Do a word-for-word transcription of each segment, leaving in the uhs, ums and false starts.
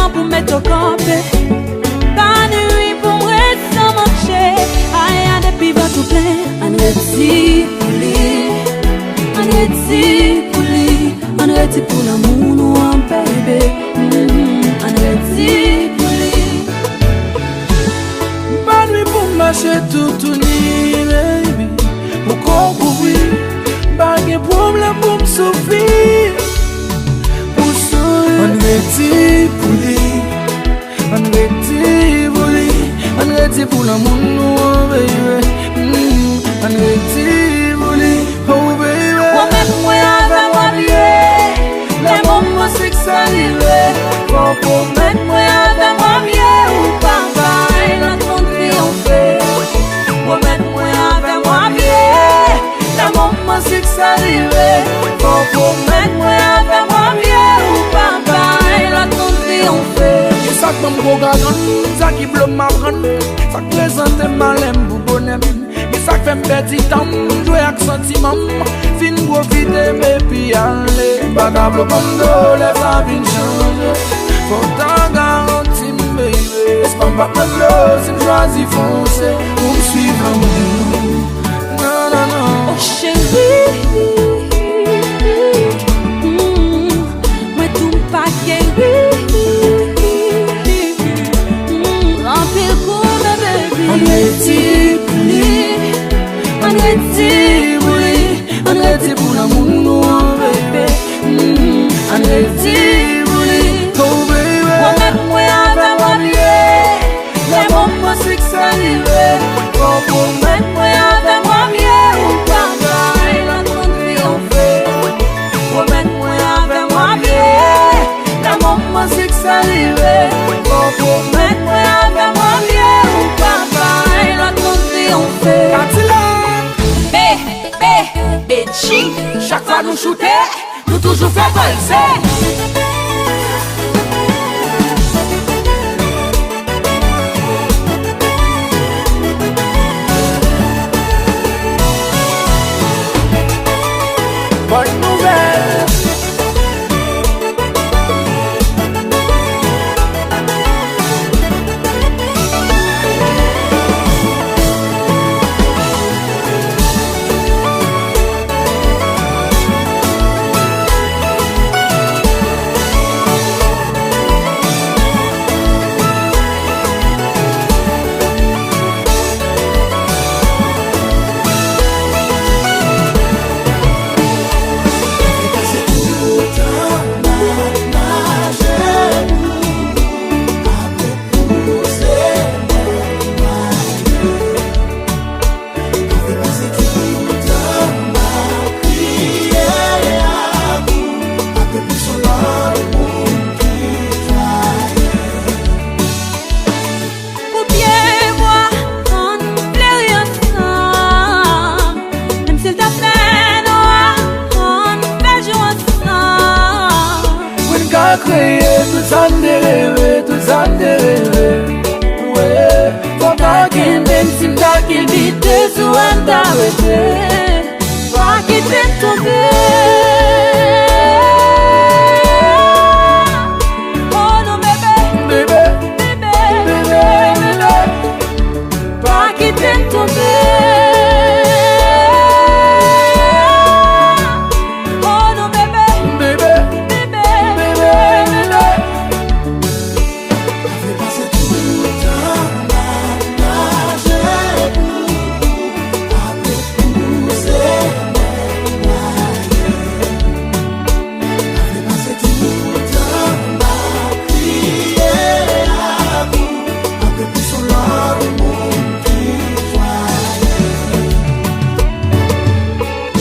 Pou m met yo kanpe. Pa ni ri pou m ret san manje. Aya depi vant ou plen. Ann redi pou li. Ann redi pou li. Ann redi pou lanmou nou an, baby. Mhm. Ann redi pou li. Pa ni pou m mache toutouni, baby. Pou kò w kouvri. Pa gen pwoblèm pou m soufri. Pou souri. Ann redi pou li. Ann redi pou li. Ann redi pou lanmou nou an, baby. Mm, ann redi pou li. Oh, baby. Pwomèt mwen avè mwen byen. Lè moman siksè rive. Fò pwomèt mwen avè mwen byen. Ou pa bay lòt moun triyonfe. Pwomèt mwen avè mwen byen. Lè moman siksè rive, fò pwomèt mwen avè mwen byen. Ou pa bay lòt moun triyonfe. Gen sa k ban m gwo gagann, sa ki blo m aprann, sa k prezante malè m pou bonè m. Gen sa k fè m pèdi tan m, jwe ak santiman m, fin pwofite m epi ale. M pa ka blo ban m do lè sa vin chanje. Fò w ta garanti m, baby. Espwa m p ap pran dlo si m chwazi fonse pou m swiv lanmou. Non, non, non. Oh, cheri, mm, mwen tou m pa geri. Mm, anpil kou, baby. Ann redi pou li. Ann redi pou li. Ann redi pou lanmou nou an, baby. Mm, ann redi pou li. Oh, baby. Pwomèt mwen avè mwen byen. Lè moman siksè rive, fò pwomèt mwen avè mwen byen. Ou pa bay lòt moun triyonfe. Pwomèt mwen avè mwen byen. Lè moman siksè rive, fò pwomèt mwen avè mwen byen. Ou pa bay lòt moun triyonfe. Kadilak! Be, be, Bedjine, chak fwa nou choute, nou toujou fè valse. Bòn nouvèl. Pou pye bwa, ann fleri ansanm. Menm si l ta fè nwa, ann fè jou ansanm. Pou n ka kreye tout sa n te reve, tout sa n te reve. Wi, fò w ta kenbe m, si m ta kilbite sou wè m ta rete. Pa kite m tonbe. Oh non, bebe. Bebe. Bebe, bebe, bebe. Pa kite m tonbe. Oh non, bebe. Bebe. Bebe, bebe, bebe.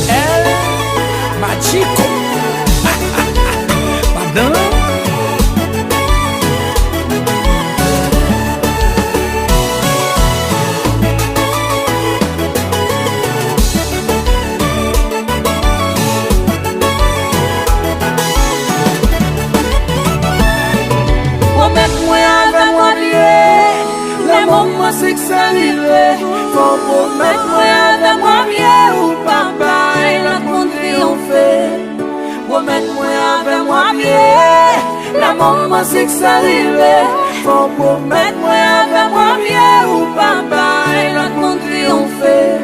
El Magico. Madanm. Pwomèt mwen avè mwen byen. Lè moman siksè rive, fò w pwomèt mwen avè mwen byen. Ou pa bay lòt moun triyonfe. Pwomèt mwen avè mwen byen. Lè Kòman siksè rive? Fò w pwomèt mwen avè premye ou pa bay lòt moun triyonfe.